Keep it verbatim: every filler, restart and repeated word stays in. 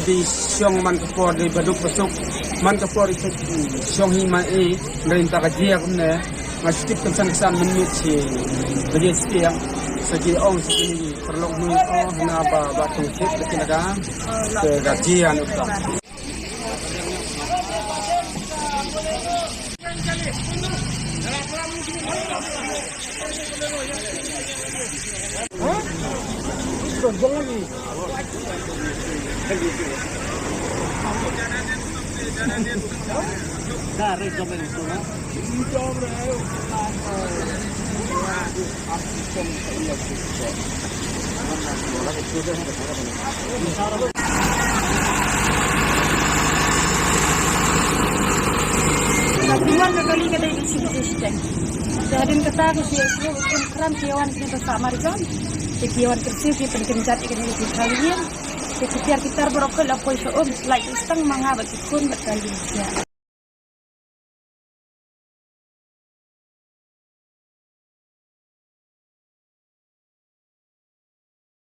Dei shong man ka por dei ba duk ba suk, man ka por i shong hi ma i, dei ta ka jia kumne, nga skip kan san san minit si, ba jia stiang, sa jia ong sa jia paralok nu o, na ba, ba tung kit, ba kinaga, ka jia nuk ta. Ka kynwan ka kali ka dei ka shi ka shi teng. Te hadien kata ka shi ka shi ka kram ki wan ki ta sa mar jon. Te ki wan kyrsiew ki pynkynjat ïa kane ka jingkha ïing. Te ki tiar ki tar baroh ka la poi sha um, lai ki stang ma nga bad ki khun bad ka ïing.